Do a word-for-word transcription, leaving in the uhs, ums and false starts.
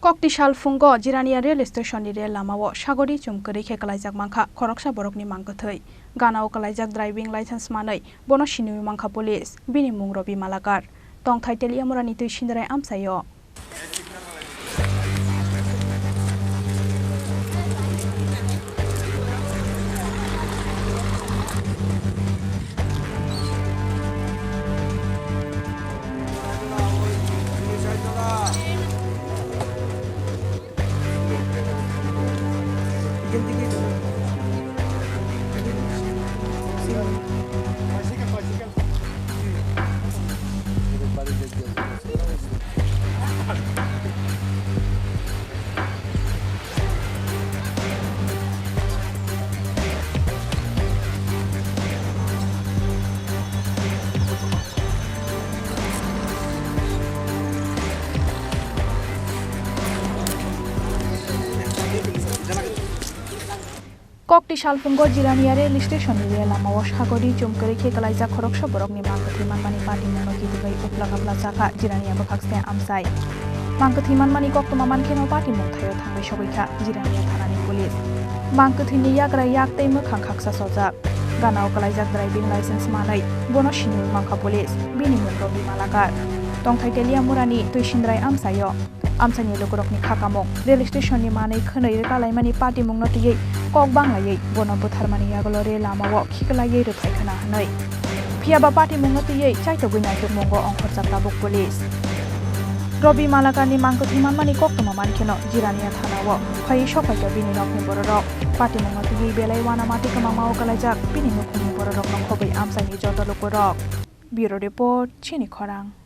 Kokti salphungo Jirania rail station ni rail lamao sagori chum kwrwi khe kwlaijak mankha khoroksa borokni mangkwthwi. Ganao kwlaijak driving license manwi bono siniwi mankha police, bini mung Robi Malakar. Tongthai Teliamurani Twi Sindrai amchaio. Kokti salphungo Jirania rail station ni rail lamao sagori chum kwrwi khe kwlaijak khoroksa borokni mangkwthwi manmani patimungno kitigwi uplak aplak chakha Jirania bwkhakste amchai. Mangkwthwi manmani koktwma mankheno patimung thaio thangwi sogwi kha Jirania thanani police. Mangkwthwini yagra yak tei mwkhang khaksa sojak. Ganao kwlaijak driving license manwi bono siniwi mankha police, bini mung Robi Malakar. Tongthai Teliamurani Twi Sindrai amchaio. Amchaini lukurokni kha kamung, rail station ni manwi khwnwi rwkalaimani patimungno twiwi kok banglaiwi bono butharmani yagulo rail lamao khiklaiwi rwphai khwna hwnwi. Phiyaba patimungno twiwi chaitogwi naitukmungo ongkhorjak tabuk police. Robi Malakarni mangkwthwi manmani koktwma mankheno Jirania thanao phaiwi sokphaikha bini nokni bororok. Patimungno twiwi belai uanamatwi kwmangmao kwlaijak bini nukhungni bororokno khobwi amchaini joto lukurok. Bureau Report, Chini Khorang.